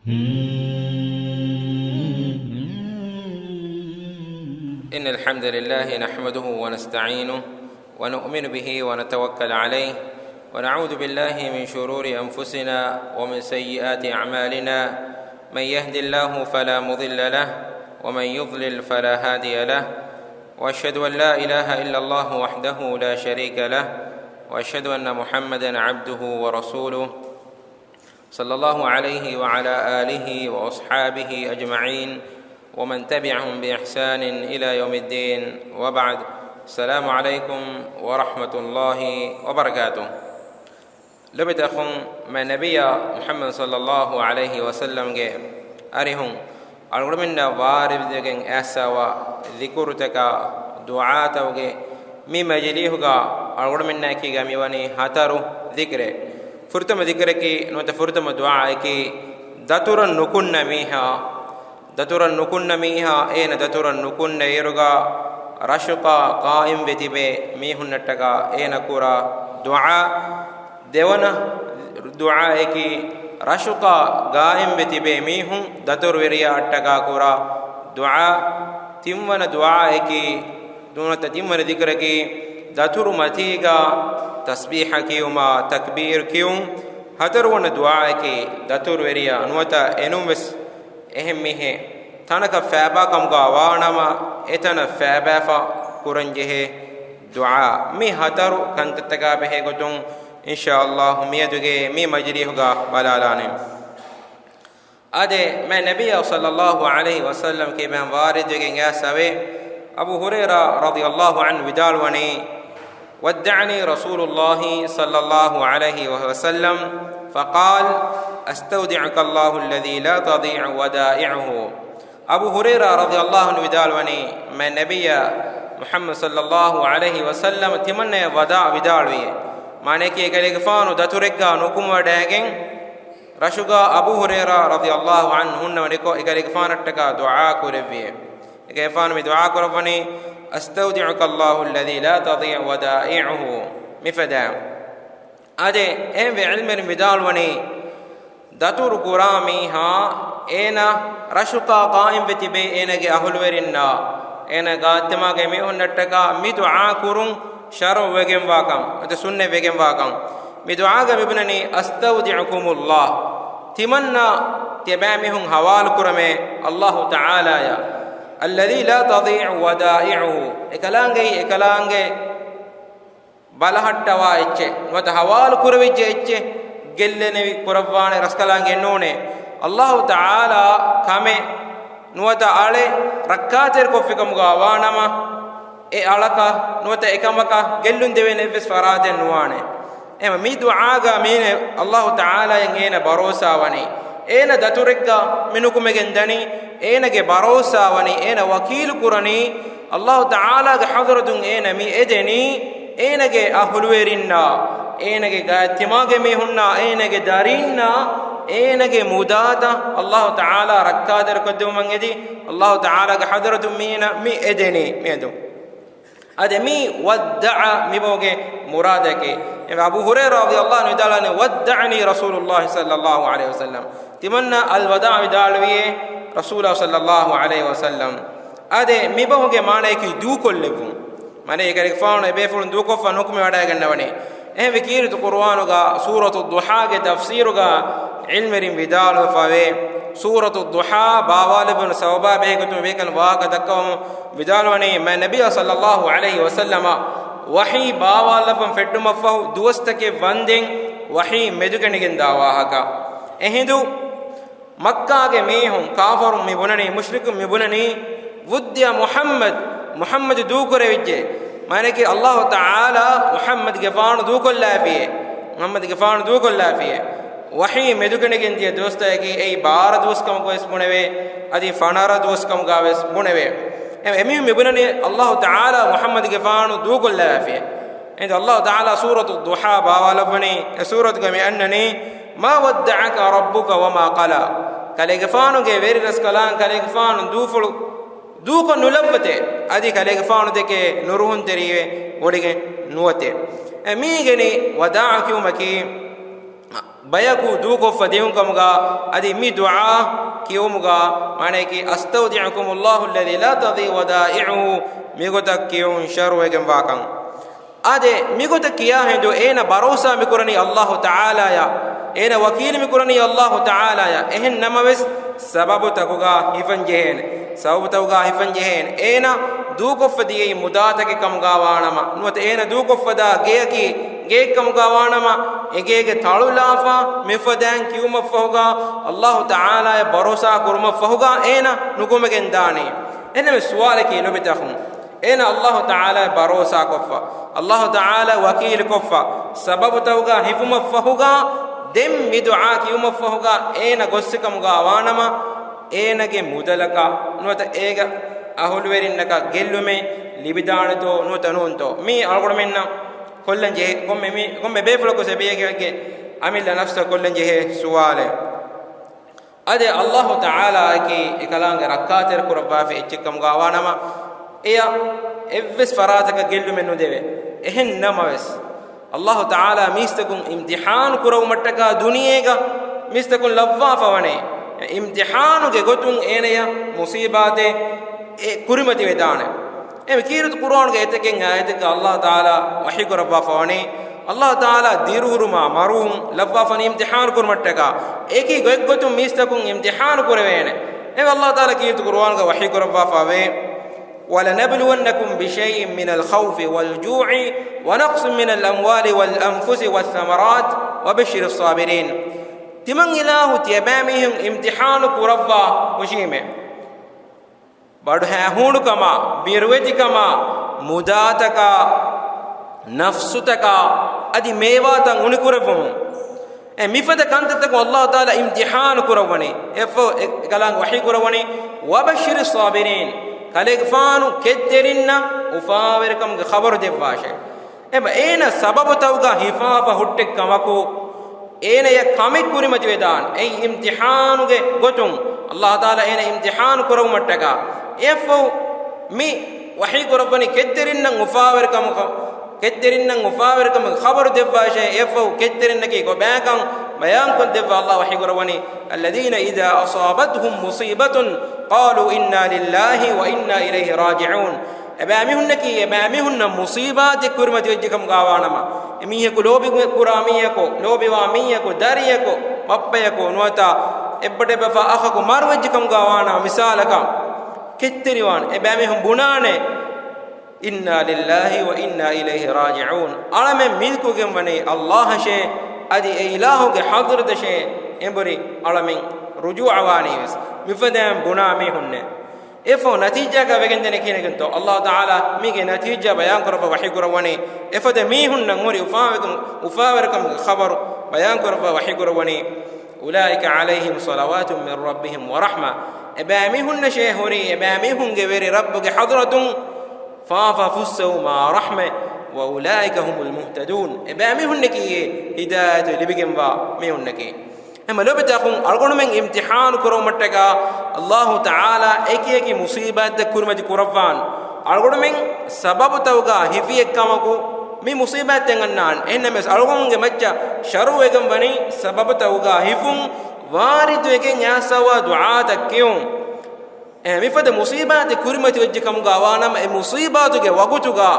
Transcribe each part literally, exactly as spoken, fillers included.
إن الحمد لله نحمده ونستعينه ونؤمن به ونتوكل عليه، ونعوذ بالله من شرور أنفسنا ومن سيئات أعمالنا. من يهد الله فلا مضل له، ومن يضلل فلا هادي له. وأشهد أن لا إله إلا الله وحده لا شريك له، وأشهد أن محمدا عبده ورسوله، صلى الله عليه وعلى آله وأصحابه أجمعين، ومن تبعهم بإحسان إلى يوم الدين، وبعد. السلام عليكم ورحمة الله وبركاته. ލޮބުވެތި އަޚުން، މާތް ނަބިއްޔާ މުޙައްމަދު ޞައްލައްލާހު ޢަލައިހި ވަސައްލަމްގެ އަރިހުން އަޅުގަނޑުމެންނަށް ވާރިދުވެގެން އައިސްފަވާ ޛިކުރުތަކާ ދުޢާތަކުގެ މި މަޖިލީހުގަ އަޅުގަނޑުމެންނާއެކީގަ މިވަނީ ހަތަރު ޛިކްރެއް. ފުރަތަމަ ޛިކްރަކީ ނުވަތަ ފުރަތަމަ ދުޢާއަކީ ދަތުރަށް ނުކުންނަ މީހާ، ދަތުރަށް ނުކުންނަ މީހާ، އޭނަ ދަތުރަށް ނުކުންނައިރުގަ ރަށުގަ ޤާއިމްވެ ތިބޭ މީހުންނަށްޓަކާ އޭނަ ކުރާ ދުޢާ. ދެވަނަ ދުޢާއަކީ ރަށުގަ ޤާއިމްވެ ތިބޭ މީހުން ދަތުރުވެރިޔާއަށްޓަކާ ކުރާ ދުޢާ. ތިންވަނަ ދުޢާއަކީ ނުވަތަ ތިންވަނަ ޛިކްރަކީ ދަތުރު މަތީގަ ތަސްބީޙަ ކިޔުމާ ތަކްބީރު ކިޔުން. ހަތަރުވަނަ ދުޢާއަކީ ދަތުރުވެރިޔާ ނުވަތަ އެނޫންވެސް އެހެން މީހެއް ތަނަކަށް ފައިބާ ކަމުގަ ވާނަމަ، އެތަނަށް ފައިބާފަ ކުރަންޖެހޭ ދުޢާ. މި ހަތަރު ކަންތައްތަކާ ބެހޭ ގޮތުން، އިންޝާﷲ، މިއަދުގެ މި މަޖިލީހުގަ ބަލާލާނެ. އާދެ، މާތް ނަބިއްޔާ ޞައްލައްލާހު ޢަލައިހި ވަސައްލަމް ކިބައިން ވާރިދުވެގެން އައިސްފަވޭ، އަބޫ ހުރައިރާ ރަޟިޔައްލާހު ޢަންހު ވިދާޅުވަނީ، ودعني رسول الله صلى الله عليه وسلم فقال، أستودعك الله الذي لا تضيع ودائعه. އަބޫ ހުރައިރާ ރަޟިޔައްލާހު ޢަންހު ވިދާޅުވަނީ، މާތް ނަބިއްޔާ މުޙައްމަދު ޞައްލައްލާހު ޢަލައިހި ވަސައްލަމަ ތިމަންނަޔަށް ވަދާޢަ ވިދާޅުވިއޭ. މާނަޔަކީ އެކަލޭގެފާނު ދަތުރެއްގަ ނުކުމެވަޑައިގެން، ރަށުގަ އަބޫ ހުރައިރާ ރަޟިޔައްލާހު ޢަންހު ހުންނަވަނިކޮށް، އެކަލޭގެފާނަށްޓަކާ ދުޢާ ކުރެއްވިއޭ. އެކަލޭގެފާނު މި ދުޢާ ކުރައްވަނީ، أستودعك الله الذي لا تضيع ودائعه. މިފަދައިން. އާދެ، އެހެންވެ ޢިލްމުވެރިން ވިދާޅުވަނީ، ދަތުރު ކުރާ މީހާ އޭނަ ރަށުގަ ޤާއިމްވެ ތިބޭ އޭނަގެ އަހުލުވެރިންނާ، އޭނަ ގާތްތިމާގެ މީހުންނަށްޓަކާ މި ދުޢާ ކުރުން ޝަރުޢުވެގެންވާކަން، ނުވަތަ ސުންނަތްވެގެންވާކަން. މި ދުޢާގަ މިބުނަނީ، أستودعكم الله، ތިމަންނަ ތިޔަބައިމީހުން ޙަވާލުކުރަމޭ ﷲ ތަޢާލާޔަށް، الذي لا تضيع ودائعه، އެކަލާނގެއީ އެކަލާނގެ ބަލަހައްޓަވާ އެއްޗެއް، ނުވަތަ ޙަވާލު ކުރެވިއްޖެ އެއްޗެއް ގެއްލެނިވި ކުރައްވާނެ ރަސްކަލާނގެއެއް ނޫނޭ. ﷲ ތަޢާލާ ކަމެއް ނުވަތަ އަޅެއް ރައްކާތެރިކޮށްފިކަމުގަ ވާނަމަ، އެ އަޅަކަށް ނުވަތަ އެކަމަކަށް ގެއްލުން ދެވޭނެ އެއްވެސް ފަރާތެއް ނުވާނެ. އެހެން މި ދުޢާގަ މީނެ ﷲ ތަޢާލާއަށް އޭނަ ބަރޯސާވަނީ، އޭނަ ދަތުރެއްގަ މި ނުކުމެގެން ދަނީ، އޭނަގެ ބަރޯސާވަނީ، އޭނަ ވަކީލު ކުރަނީ، ﷲ ތަޢާލާގެ ޙަޟްރަތުން އޭނަ މި އެދެނީ، އޭނަގެ އަހުލުވެރިންނާ، އޭނަގެ ގާތްތިމާގެ މީހުންނާ، އޭނަގެ ދަރީންނާ، އޭނަގެ މުދާތައް ﷲ ތަޢާލާ ރައްކާތެރިކޮށްދެވުމަށް އެދި، ﷲ ތަޢާލާގެ ޙަޟްރަތުން މީނަ މި އެދެނީ މިއަދު. އަދި މި ވައްދަޢަ މިބަހުގެ މުރާދަކީ، އެ އަބޫ ހުރައިރާ ރަޟިޔަﷲ ޢަންހު ވިދާޅުވަނީ، ވައްދަޢަނީ ރަސޫލުﷲ ޞައްލަﷲ ޢަލައިހި ވަސައްލަމް، ތިމަންނަ އަލްވަދާޢަ ވިދާޅުވިއޭ ރަސޫލާ ޞައްލަﷲ ޢަލައިހި ވަސައްލަމް. އާދެ، މިބަހުގެ މާނަޔަކީ ދޫކޮށްލެއްވުން. މާނަ އެކަލޭގެފާނު އެބޭފުޅުން ދޫކޮށްފަ ނުކުމެވަޑައިގަންނަވަނީ. އެހެންވެ ކީރިތި ޤުރުއާނުގަ ސޫރަތު ޟުޙާގެ ތަފްސީރުގަ ޢިލްމުވެރިން ވިދާޅުވެފަވޭ، ސޫރަތު ޟުޙާ ބާވާލެއްވުނު ސަބަބާ ބެހޭގޮތުން ބޭކަލުން ވާހަކަ ދައްކަވަމުން ވިދާޅުވަނީ، މާތް ނަބިއްޔާ ޞައްލަﷲ ޢަލައިހި ވަސައްލަމަށް ވަޙީ ބާވާލައްވަން ފެއްޓުމަށްފަހު ދުވަސްތަކެއް ވަންދެން ވަޙީ މެދުގެނިގެންދާ ވާހަކަ. އެހިނދު މައްކާގެ މީހުން، ކާފަރުން މި ބުނަނީ، މުޝްރިކުން މި ބުނަނީ، ވުއްދިޢަ މުޙައްމަދު، މުޙައްމަދު ދޫކުރެވިއްޖެ. މާނައަކީ، ﷲ ތަޢާލާ މުޙައްމަދުގެފާނު ދޫކޮށްލާފިޔޭ، މުޙައްމަދުގެފާނު ދޫކޮށްލާފިޔޭ. ވަޙީ މެދުގެނެގެން ދިޔަ ދުވަސްތަކަކީ އެއީ ބާރަ ދުވަސް ކަމަކު ވެސް ބުނެވޭ، އަދި ފަނަރަ ދުވަސް ކަމުގަ ވެސް ބުނެވޭ. އެ، އެމީހުން މި ބުނަނީ، ﷲ ތަޢާލާ މުޙައްމަދުގެފާނު ދޫކޮށްލާފިޔޭ. އެހިނދު ﷲ ތަޢާލާ ސޫރަތު ޟުޙާ ބާވާލައްވަނީ، އެ ސޫރަތުގަ މި އަންނަނީ، ما ودعك ربك وما قلى. ކަލޭގެފާނުގެ ވެރިރަސްކަލާނގެ ކަލޭގެފާނު ދޫފުޅު ދޫކޮށް ނުލައްވަތޭ. އަދި ކަލޭގެފާނު ދެކެ ނުރުހުންތެރިވެ ވޮޑިގެން ނުވަތޭ. އެ މީގެނި ވަދާޢަ ކިޔުމަކީ، ބަޔަކު ދޫކޮށްފަ ދިޔުން ކަމުގަ އަދި މި ދުޢާ ކިޔުމުގަ މާނައަކީ، "أستودعكم الله الذي لا تضيع ودائعه" މިގޮތަށް ކިޔުން ޝަރުޢުވެގެންވާކަން. އާދެ، މިގޮތަށް ކިޔާ ހިނދު އޭނަ ބަރޯސާ މިކުރަނީ އައްލާހު ތަޢާލާޔަށް، އޭނަ ވަކީލު މިކުރަނީ އައްލާހު ތަޢާލާޔަށް. އެހެން ނަމަވެސް، ސަބަބުތަކުގަ ހިފަން ޖެހޭނެ. ސަބަބުތަކުގަ ހިފަން ޖެހޭނެ. އޭނަ ދޫކޮށްފަ ދިޔައީ މުދާތަކެއް ކަމުގަ ވާނަމަ، ނުވަތަ އޭނަ ދޫކޮށްފަ ދާ ގެއަކީ ގެއެއް ކަމުގަ ވާނަމަ، އެ ގޭގެ ތަޅުލާފަ މިފަދައިން ކިޔުމަށްފަހުގަ، އައްލާހު ތަޢާލާޔަށް ބަރޯސާ ކުރުމަށްފަހުގަ އޭނަ ނުކުމެގެން ދާނީ. އެހެންނަމަ ސުވާލަކީ ލޮބިތަކުން، އޭނަ އައްލާހު ތަޢާލާ ބަރޯސާކޮށްފަ، އައްލާހު ތަޢާލާ ވަކީލުކޮށްފަ، ސަބަބުތަކުގަ ހިފުމަށްފަހުގަ، ދެން މި ދުޢާ ކިޔުމަށްފަހުގަ އޭނަ ގޮއްސިކަމުގަ ވާނަމަ، އޭނަގެ މުދަލަކަށް ނުވަތަ އޭގެ އަހުލުވެރިންނަކަށް ގެއްލުމެއް ލިބިދާނެތޯ ނުވަތަ ނޫންތޯ؟ މީ އަޅުގަނޑުމެންނަށް ކޮށްލަން ޖެހޭ، ކޮންމެ މީ، ކޮންމެ ބޭފުޅަކު ސެބިޔަކަށްގެ އަމިއްލަ ނަފްސަށް ކޮށްލަން ޖެހޭ ސުވާލެއް. އަދި އައްލާހު ތަޢާލާއަކީ އެކަލާނގެ ރައްކާތެރި ކުރައްވާފަ އެއްޗެއް ކަމުގަ ވާނަމަ، އެޔަށް އެއްވެސް ފަރާތަކަށް ގެއްލުމެއް ނުދެވޭ. އެހެން ނަމަވެސް، އައްލާހު ތަޢާލާ މީސްތަކުން އިމްތިޙާނު ކުރެވުމަށްޓަކާ ދުނިޔޭގަ މީސްތަކުން ލައްވާފަ ވަނީ. އިމްތިޙާނުގެ ގޮތުން އޭނަޔަށް މުޞީބާތެއް އެ ކުރިމަތިވެދާނެ. އެ ކީރިތި ޤުރުއާނުގެ އެތަކެއް އާޔަތެއްގަ އައްލާހު ތަޢާލާ ވަޙީ ކުރައްވާފަ ވަނީ، އައްލާހު ތަޢާލާ ދިރިހުރުމާ މަރުވުން ލައްވާފަ ވަނީ އިމްތިޙާނު ކުރުމަށްޓަކާ. އެކި ގޮތްގޮތުން މީސްތަކުން އިމްތިޙާނު ކުރެވޭނެ. އެ އައްލާހު ތަޢާލާ ކީރިތި ޤުރުއާނުގަ ވަޙީ ކުރައްވާފަ ވޭ، "ولنبلونكم بشيء من الخوف والجوع ونقص من الأموال والأنفس والثمرات وبشر الصابرين." ތިމަން އިލާހު ތިޔަބައިމީހުން އިމްތިޙާނު ކުރައްވާ ހުށީމޭ. ބަޑު ހައިހޫނުކަމާ، ބިރުވެތިކަމާ، މުދާތަކާ، ނަފްސުތަކާ، އަދި މޭވާތައް އުނިކުރެއްވުމުން. އެ މިފަދަ ކަންތައްތަކުން އައްލާހު ތަޢާލާ އިމްތިޙާނު ކުރައްވަނީ. އެއްފަހު އެ ކަލާނގެ ވަޙީ ކުރައްވަނީ، "وبشر الصابرين." ކަލޭގެފާނު ކެތްތެރިންނަށް އުފާވެރިކަމުގެ ޚަބަރު ދެއްވާށޭ. އެބަ އޭނަ ސަބަބުތަކުގަ ހިފާފަ ހުއްޓެއް ކަމަކު، އޭނަޔަށް ކަމެއް ކުރިމަތިވެދާނެ. އެއީ އިމްތިޙާނުގެ ގޮތުން އައްލާހު ތަޢާލާ އޭނަ އިމްތިޙާނު ކުރެވުމަށްޓަކާ. އެއަށްފަހު މި ވަޙީ ކުރައްވަނީ ކެތްތެރިންނަށް އުފާވެރިކަމުގަ، ކެތްތެރިންނަށް އުފާވެރިކަމުގެ ޚަބަރު ދެއްވާށޭ. އެއަށްފަހު ކެތްތެރިންނަކީ ކޮބާކަން ބަޔާންކޮށްދެއްވާ އައްލާހު ވަޙީ ކުރައްވަނީ، "الذين إذا أصابتهم مصيبة قالوا إنا لله وإنا إليه راجعون." އެބައިމީހުންނަކީ، އެބައިމީހުންނަށް މުޞީބާތެއް ކުރިމަތިވެއްޖެ ކަމުގަ ވާނަމަ، އެމީހަކު ލޯބި ކުރާ މީހަކު، ލޯބިވާ މީހަކު، ދަރިޔަކު، ބައްޕަޔަކު، ނުވަތަ އެއްބަޑެއްބަފާ އަޚަކު މަރުވެއްޖެ ކަމުގަ ވާނަމަ، މިސާލަކަށް ކެތްތެރިވާން އެބައިމީހުން ބުނާނެ، "إنا لله وإنا إليه راجعون." އަޅަމެން މިލްކުވެގެން ވަނީ އައްލާހަށޭ، އަދި އެ އިލާހުގެ ޙަޟްރަތަށޭ އެނބުރި އަޅަމެން ރުޖޫޢަވާނީވެސް. މިފަދައިން ބުނާ މީހުންނޭ. އެއަށްފަހު ނަތީޖާގަ ވެގެންދޭނެ ކިހިނެއްތޯ؟ އައްލާހު ތަޢާލާ މީގެ ނަތީޖާ ބަޔާންކުރައްވާ ވަޙީ ކުރައްވަނީ، އެފަދަ މީހުންނަށް ހުރި އުފާވެގެ-، އުފާވެރިކަމުގެ ޚަބަރު ބަޔާންކުރައްވާ ވަޙީ ކުރައްވަނީ، "أولئك عليهم صلوات من ربهم ورحمة." އެބައިމީހުންނަށޭ ހުރީ އެބައިމީހުންގެ ވެރި ރައްބުގެ ޙަޟްރަތުން ފާފަ ފުއްސެވުމާ ރަޙްމަތް، "وأولئك هم المهتدون." އެބައިމީހުންނަކީ ހިދާޔަތު ލިބިގެންވާ މީހުންނަކީ. އެމަ ލޮބިތަކުން އަޅުގަނޑުމެން އިމްތިޙާނު ކުރުމަށްޓަކާ އައްލާހު ތަޢާލާ އެކިއެކި މުޞީބާތްތައް ކުރިމަތި ކުރައްވާން. އަޅުގަނޑުމެން ސަބަބުތަކުގަ ހިފިއެއްކަމަކު މި މުޞީބާތްތައް އަންނާނެ. އެހެންނަމަވެސް އަޅުގަނޑުގެ މައްޗަށް ޝަރުވެގެން ވަނީ ސަބަބުތަކުގަ ހިފުން، ވާރިދުވެގެން އައިސްފަވާ ދުޢާތައް ކިޔުން. އެ މިފަދަ މުޞީބާތެއް ކުރިމަތިވެއްޖެ ކަމުގަ ވާނަމަ، އެ މުޞީބާތުގެ ވަގުތުގަ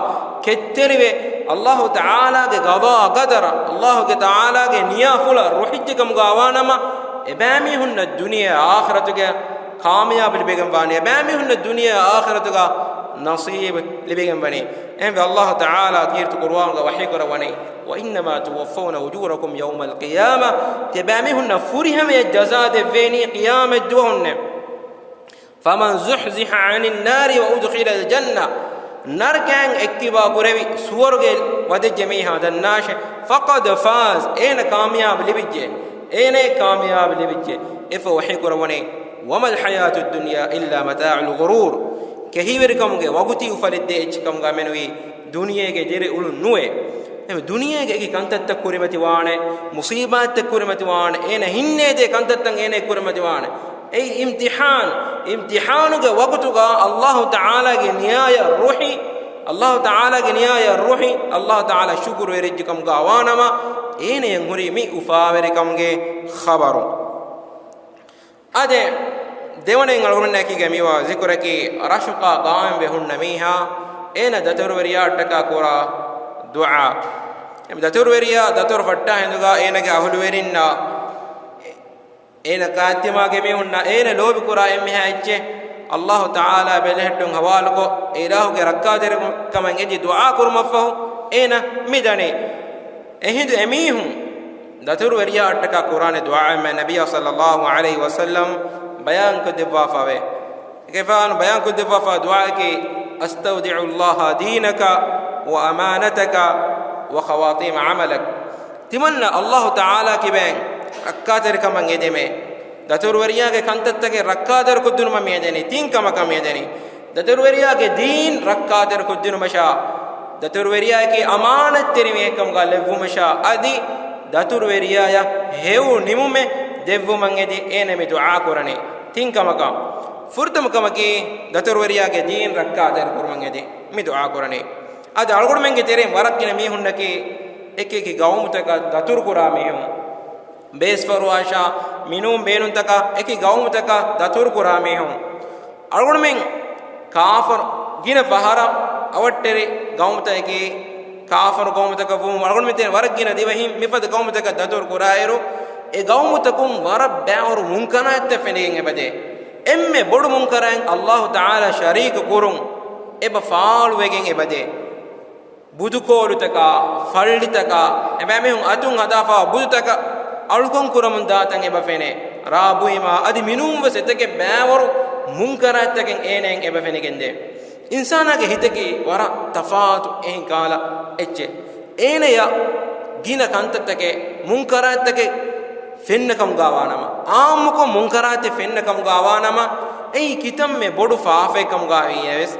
ކެތްތެރިވެ، އައްލާހު ތަޢާލާގެ ގަޟާ ޤަދަރަށް، އައްލާހުގެ ތަޢާލާގެ ނިޔާފުޅަށް ރުހިއްޖެ ކަމުގަ ވާނަމަ، އެބައިމީހުންނަށް ދުނިޔެ އާޚިރަތުގެ ކާމިޔާބު ލިބިގެން ވާނެ، އެބައިމީހުންނަށް ދުނިޔެ އާޚިރަތުގަ ނަޞީބު ލިބިގެން ވަނީ. އެހެންވެ، އައްލާހު ތަޢާލާ ކީރިތި ޤުރުއާނުގަ ވަޙީ ކުރައްވަނީ، "وإنما توفون أجوركم يوم القيامة." ތިޔަބައިމީހުންނަށް ފުރިހަމަޔަށް ޖަޒާ ދެއްވޭނީ ޤިޔާމަތް ދުވަހުންނޭ. فمن زحزح عن النار وأدخل الجنة، ނަރަކައިން އެއްކިބާ ކުރެވި، ސުވަރުގެ ވަދެއްޖެ މީހާ ދަންނާށެ، فقد فاز، އޭނަ ކާމިޔާބު ލިބިއްޖެ، އޭނައަށް ކާމިޔާބު ލިބިއްޖެ. އެފަހު ވަޙީ ކުރައްވަނީ، وما الحياة الدنيا إلا متاع الغرور، ކެހިވެރިކަމުގެ ވަގުތީ އުފަލެއްދޭ އެއްޗެއް ކަމުގަ މެނުވީ ދުނިޔޭގެ ދިރިއުޅުން ނުވޭ. އެ ދުނިޔޭގެ އެކި ކަންތައްތައް ކުރިމަތިވާނެ، މުޞީބާތްތައް ކުރިމަތިވާނެ، އޭނަ ހިންނޭދޭ ކަންތައްތައް އޭނަ ކުރިމަތިވާނެ. އެއީ އިމްތިޙާން. އިމްތިޙާނުގެ ވަގުތުގަ އައްލާހު ތަޢާލާގެ ނިޔާޔަށް ރުހި، އައްލާހު ތަޢާލާގެ ނިޔާޔަށް ރުހި، އައްލާހު ތަޢާލާ ޝުކުރުވެރިއްޖެކަމުގަ ވާނަމަ، އޭނަޔަށް ހުރި މި އުފާވެރިކަމުގެ ޚަބަރު. އާދެ، ދެވަނައިން އަޅުގަނޑުމެންނާ އެކީގަ މިވާ ޒިކުރަކީ، ރަށުގަ ގާއިމްވެ ހުންނަ މީހާ، އޭނަ ދަތުރުވެރިޔާއަށްޓަކާ ކުރާ ދުޢާ. އެ ދަތުރުވެރިޔާ ދަތުރު ފައްޓާ ހިނދުގަ އޭނަގެ އަހުލުވެރިންނާ، އޭނަ ކާތްތިމާގެ މީހުންނާ އޭނަ ލޯބިކުރާ އެންމެހާ އެއްޗެއް، އައްލާހު ތަޢާލާ ބެލެހެއްޓުން ހަވާލުކޮށް، އެ އިލާހުގެ ރައްކާތެރިކަމަށް އެދި ދުޢާ ކުރުމަށްފަހު އޭނަ މި ދަނީ. އެހިނދު އެމީހުން ދަތުރުވެރިޔާއަށްޓަކާ ކުރާނެ ދުޢާއެއްމެ ނަބިއްޔާ ޞައްލައްލާހު ޢަލައިހި ވަސައްލަމް ބަޔާންކޮށްދެއްވާފަވޭ. އެކަފާނު ބަޔާންކޮށްދެއްވާފާ ދުޢާއަކީ، "أستودع الله دينك وأمانتك وخواتيم عملك." ތިމަންނަ އައްލާހު ތަޢާލާ ކިބައިން ރައްކާތެރިކަމަށް އެދެމޭ. ދަތުރުވެރިޔާގެ ކަންތައްތަކެއް ރައްކާތެރިކޮށްދިނުމަށް މިއެދެނީ، ތިން ކަމަކަށް މިއެދެނީ. ދަތުރުވެރިޔާގެ ދީން ރައްކާތެރިކޮށްދިނުމަށާ، ދަތުރުވެރިޔާއަކީ އަމާނަތްތެރި މީހެއްކަމުގަ ލެއްވުމަށާ، އަދި ދަތުރުވެރިޔާޔަށް ހެޔޮ ނިމުމެއް ދެއްވުމަށް އެދި އޭނަ މި ދުޢާ ކުރަނީ. ތިން ކަމަކަށް ފުރަތަމަ ކަމަކީ، ދަތުރުވެރިޔާގެ ދީން ރައްކާތެރިކުރުމަށް އެދި މި ދުޢާ ކުރަނީ. އަދި އަޅުގަނޑުމެންގެ ތެރެއިން ވަރަށް ގިނަ މީހުންނަކީ އެކި އެކި ގައުމުތަކަށް ދަތުރުކުރާ މީހުން. ބޭސްފަރުވާއަށާ މިނޫން ބޭނުންތަކަށް އެކި ގައުމުތަކަށް ދަތުރުކުރާ މީހުން. އަޅުގަނޑުމެން ކާފަރު ގިނަ ފަހަރަށް އަވަށްޓެރި ގައުމުތަކަކީ ކާފަރު ގައުމުތަކަށް ވުމުން އަޅުގަނޑުމެން ވަރަށް ގިނަ ދިވެހިން މިފަދަ ގައުމުތަކަށް ދަތުރު ކުރާއިރު، އެ ގައުމުތަކުން ވަރަށް ބައިވަރު މުންކަރާތްތައް ފެނިގެން އެބަދޭ. އެންމެ ބޮޑު މުންކަރާތް އައްލާހު ތަޢާލާ ޝަރީކު ކުރުން އެބަ ފާޅުވެގެން އެބަދޭ. ބުދުކޯލުތަކާ، ފައްޅިތަކާ، އެބައިމީހުން އަތުން ހަދާފާ ބުދުތަކަށް އަޅުކަން ކުރަމުން ދާތަން އެބަ ފެނޭ. ރާ ބުއިމާ އަދި މިނޫން ވެސް އެތަކެއް ބައިވަރު މުންކަރާތްތަކެއް އޭނައަށް އެބަ ފެނިގެންދޭ. އިންސާނާގެ ހިތަކީ ވަރަށް ތަފާތު އެހެން ކަހަލަ އެއްޗެއް. އޭނަޔަށް ގިނަ ކަންތައްތަކެއް، މުންކަރާތްތަކެއް ފެންނަ ކަމުގަ ވާނަމަ، އާއްމުކޮށް މުންކަރާތެއް ފެންނަ ކަމުގަ ވާނަމަ، އެއީ ކިތަންމެ ބޮޑު ފާފައެއް ކަމުގަ ވިއެވެސް.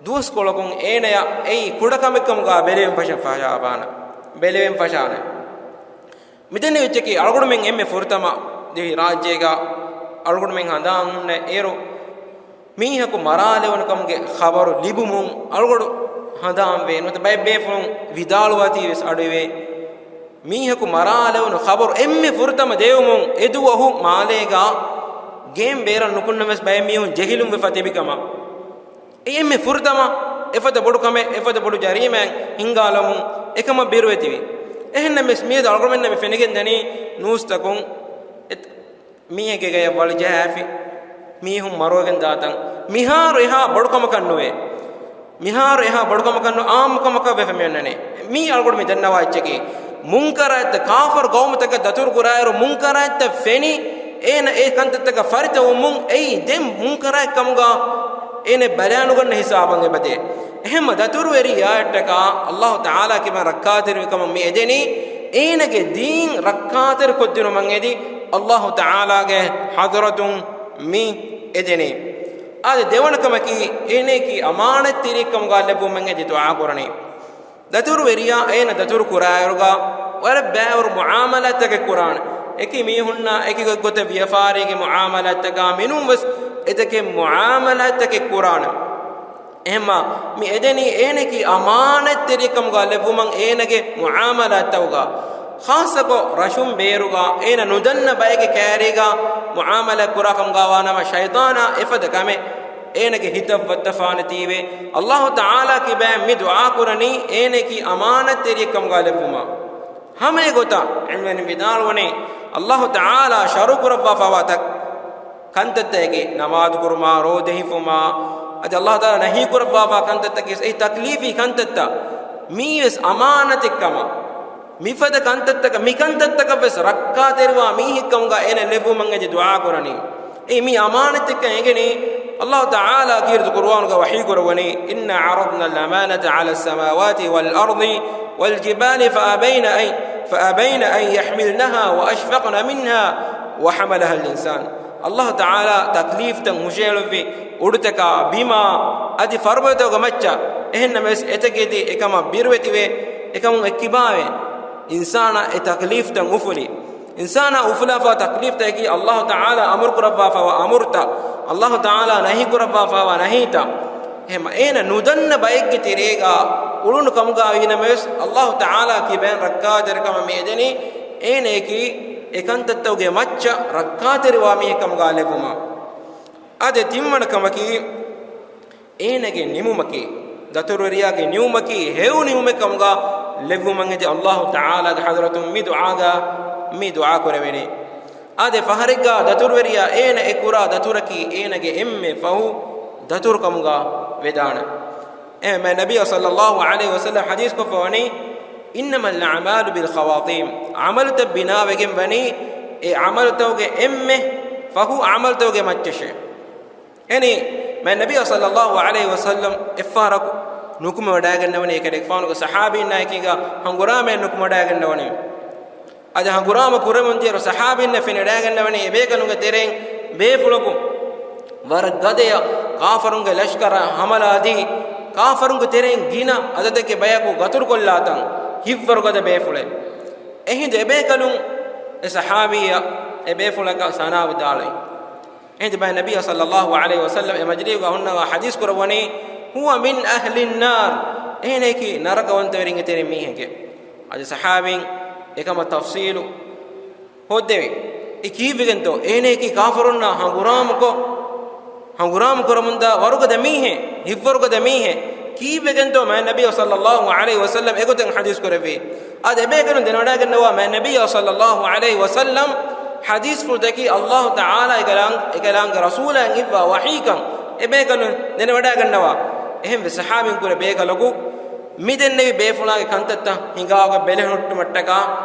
ދުވަސްކޮޅަކުން އޭނަޔަށް އެއީ ކުޑަކަމެއްކަމުގަ ބެލެވެން ފަށަ-، ފަށާ-، ބެލެވެން ފަށާނެ. މިދެންނެވި އެއްޗަކީ އަޅުގަނޑުމެން އެންމެ ފުރަތަމަ ދިވެހި ރާއްޖޭގަ އަޅުގަނޑުމެން ހަނދާން ހުންނަ އޭރު މީހަކު މަރާލެވުނު ކަމުގެ ޚަބަރު ލިބުމުން އަޅުގަނޑު ހަނދާންވޭ. ނުވަތަ ބައެއް ބޭފުޅުން ވިދާޅުވާތީ ވެސް އަޑުއިވޭ. މީހަކު މަރާލެވުނު ޚަބަރު އެންމެ ފުރަތަމަ ދެވުމުން އެދުވަހު މާލޭގަ ގޭން ބޭރަށް ނުކުންނަމަވެސް ބައެއް މީހުން ޖެހިލުންވެފަ ތިބި ކަމަށް. އެ އެންމެ ފުރަތަމަ އެފަދަ ބޮޑު ކަމެއް، އެފަދަ ބޮޑު ޖަރީމައެއް ހިންގާލަމުން އެކަމަށް ބިރުވެތިވި. އެހެންނަމަވެސް މިއަދު އަޅުގަނޑުމެންނަށް މި ފެނިގެން ދަނީ ނޫސްތަކުން އެ-، މީހެއްގެ ގަޔަށް ވަޅު ޖަހާފި މީހުން މަރުވެގެން ދާތަން. މިހާރު އެހާ ބޮޑު ކަމަކަށް ނުވޭ. މިހާރު އެހާ ބޮޑު ކަމަކަށް ނު، އާއްމު ކަމަކަށް ވެފަ މިއޮންނަނީ. މީ އަޅުގަނޑު މި ދަންނަވާ އެއްޗަކީ، މުންކަރާތްތައް، ކާފަރު ގައުމުތަކަށް ދަތުރު ކުރާއިރު މުންކަރާތްތައް ފެނި، އޭނަ އެ ކަންތައްތަކަށް ފަރިތަވުމުން އެއީ ދެން މުންކަރާތް ކަމުގަ އޭނަ ބަލާނުގަންނަ ހިސާބަށް އެބަދޭ. އެހެންމަ ދަތުރުވެރިޔާއަށްޓަކާ އައްލާހު ތަޢާލާ ކިބައިން ރައްކާތެރިވި ކަމަށް މި އެދެނީ، އޭނަގެ ދީން ރައްކާތެރި ކޮށްދިނުމަށް އެދި އައްލާހު ތަޢާލާގެ ޙަޟްރަތުން މި އެދެނީ. އާދެ، ދެވަނަ ކަމަކީ، އޭނައަކީ އަމާނަތްތެރިއެއް ކަމުގަ ލެއްވުމަށް އެދި ދުޢާ ކުރަނީ. ދަތުރުވެރިޔާ އޭނަ ދަތުރު ކުރާއިރުގަ ވަރަށް ބައިވަރު މުޢާމަލާތްތަކެއް ކުރާނެ. އެކި މީހުންނާ އެކި ގޮތްގޮތަށް ވިޔަފާރީގެ މުޢާމަލާތްތަކާ މިނޫން ވެސް އެތަކެއް މުޢާމަލާތްތަކެއް ކުރާނެ. އެހެންމަ މި އެދެނީ އޭނައަކީ އަމާނަތްތެރިއެއް ކަމުގަ ލެއްވުމަށް އޭނަގެ މުޢާމަލާތްތަކުގަ. ޚާއްޞަކޮށް ރަށުން ބޭރުގަ އޭނަ ނުދަންނަ ބައެއްގެ ކައިރީގަ މުޢާމަލާތް ކުރާ ކަމުގަ ވާނަމަ ޝައިޠާނާ އެފަދަ ކަމެއް އޭނަގެ ހިތަށް ވައްދަފާނެތީވެ، އައްލާހު ތަޢާލާ ކިބައިން މި ދުޢާ ކުރަނީ އޭނައަކީ އަމާނަތްތެރިއެއް ކަމުގަ ލެއްވުމަށް. ހަމަ އެގޮތަށް ޢިލްމުވެރިން ވިދާޅުވަނީ، އައްލާހު ތަޢާލާ ޝަރުޢު ކުރައްވާފައިވާ ތަ-، ކަންތައްތަކެއް، ނަމާދު ކުރުމާ، ރޯދަ ހިފުމާ، އަދި އައްލާހު ތަޢާލާ ނަހީ ކުރައްވާފައިވާ ކަންތައްތަކެއް، އެއީ ތަކްލީފީ ކަންތައްތައް. މީވެސް އަމާނަތެއް ކަމަށް. މިފަދަ ކަންތައްތަކަށް، މި ކަންތައްތަކަށް ވެސް ރައްކާތެރިވާ މީހެއް ކަމުގަ އޭނަ ލެއްވުމަށް އެދި ދުޢާ ކުރަނީ. އެއީ މި އަމާނަތެއްކަން އެނގެނީ، އައްލާހު ތަޢާލާ ކީރިތި ޤުރުއާނުގަ ވަޙީ ކުރައްވަނީ، "إنا عرضنا الأمانة على السماوات والأرض والجبال فأبين أن، فأبين أن يحملنها وأشفقن منها وحملها الإنسان." އައްލާހު ތަޢާލާ ތަކްލީފްތައް ހުށައެޅުއްވި އުޑުތަކާ ބިމާ އަދި ފަރުބަދަތަކުގެ މައްޗަށް. އެހެންނަމަވެސް އެތަކެތި އެކަމަށް ބިރުވެތިވެ، އެކަމުން އެއްކިބާވެ، އިންސާނާ އެ ތަކްލީފްތައް އުފުލި. އިންސާނާ އުފުލާފައިވާ ތަކްލީފްތަކަކީ އައްލާހު ތަޢާލާ އަމުރު ކުރައްވާފައިވާ އަމުރުތައް، އައްލާހު ތަޢާލާ ނަހީ ކުރައްވާފައިވާ ނަހީތައް. އެހެން އޭނަ ނުދަންނަ ބައެއްގެ ތެރޭގަ އުޅުނު ކަމުގަ ވީނަމަވެސް، ﷲ ތަޢާލާ ކިބައިން ރައްކާތެރިކަމަށް މި އެދެނީ އޭނަޔަކީ އެކަންތައްތަކުގެ މައްޗަށް ރައްކާތެރިވާ މީހެއް ކަމުގަ ލެއްވުމަށް. އާދެ، ތިންވަނަ ކަމަކީ، އޭނަގެ ނިމުމަކީ، ދަތުރުވެރިޔާގެ ނިމުމަކީ ހެޔޮ ނިމުމެއް ކަމުގަ ލެއްވުމަށް އެދި، ﷲ ތަޢާލާގެ ޙަޟްރަތުން މި ދުޢާގަ، މި ދުޢާ ކުރެވެނީ. އާދެ، ފަހަރެއްގަ ދަތުރުވެރިޔާ އޭނަ އެ ކުރާ ދަތުރަކީ އޭނަގެ އެންމެ ފަހު ދަތުރު ކަމުގަ ވެދާނެ. އެ މާތް ނަބިއްޔާ ޞައްލައްލާހު ޢަލައިހި ވަސައްލަމަ ޙަދީޘް ކޮށްފަ ވަނީ، إنما الأعمال بالخواتيم، ޢަމަލުތައް ބިނާވެގެން ވަނީ އެ ޢަމަލުތަކުގެ އެންމެ ފަހު ޢަމަލުތަކުގެ މައްޗަށޭ. އެހެނީ، މާތް ނަބިއްޔާ ޞައްލައްލާހު ޢަލައިހި ވަސައްލަމަ އެއްފަހަރަކު ނުކުމެވަޑައިގަންނަވަނީ އެކަލޭގެފާނުގެ ޞަޙާބީންނާ އެކީގަ ހަނގުރާމައެއް ނުކުމެވަޑައިގަންނަވަނީ. އަދި ހަނގުރާމަ ކުރެވުން ދިޔައިރު ޞަޙާބީންނަށް ފެނިވަޑައިގަންނަވަނީ އެބޭކަލުންގެ ތެރެއިން ބޭފުޅަކު ވަރަށް ގަދަޔަށް ކާފަރުންގެ ލަޝްކަރަށް ހަމަލާދީ، ކާފަރުންގެ ތެރެއިން ގިނަ އަދަދެއްގެ ބަޔަކު ގަތުރުކޮށްލާތަން، ހިތްވަރު ގަދަ ބޭފުޅެއް. އެހިނދު އެބޭކަލުން އެ ޞަޙާބީއަށް އެ ބޭފުޅަކަށް ސަނާ ވިދާޅުވި. އެހިނދު މާތް ނަބިއްޔާ ޞައްލައްލާހު ޢަލައިހި ވަސައްލަމަ އެ މަޖިލީހުގަ ހުންނަވާ ޙަދީޘް ކުރައްވަނީ، هو من أهل النار، އޭނަޔަކީ ނަރަކަވަންތަވެރިންގެ ތެރެއިން މީހެކޭ. އަދި ޞަޙާބީން އެކަމަށް ތަފްޞީލު ހޯއްދެވި. އެ ކީއްވެގެންތޯ؟ އޭނަޔަކީ ކާފަރުންނާ ހަނގުރާމަކޮށް، ހަނގުރާމަ ކުރަމުންދާ ވަރުގަދަ މީހެއް، ހިތްވަރުގަދަ މީހެއް. ކީއްވެގެންތޯ މާތް ނަބިއްޔާ ޞައްލައްލާހު ޢަލައިހި ވަސައްލަމަ އެގޮތަށް ޙަދީޘް ކުރެއްވީ؟ އަދި އެބޭކަލުން ދެނެވަޑައިގަންނަވާ، މާތް ނަބިއްޔާ ޞައްލައްލާހު ޢަލައިހި ވަސައްލަމަ ޙަދީޘްފުޅުތަކީ ﷲ ތަޢާލާ އެކަލާނގެ، އެކަލާނގެ ރަސޫލާއަށް އިއްވާ ވަޙީކަން އެބޭކަލުން ދެނެވަޑައިގަންނަވާ. އެހެންވެ ޞަޙާބީން ކުރެ ބޭކަލަކު މި ދެންނެވި ބޭފުޅާގެ ކަންތައްތައް ހިނގާގޮތް ބެލެހެއްޓުމަށްޓަކާ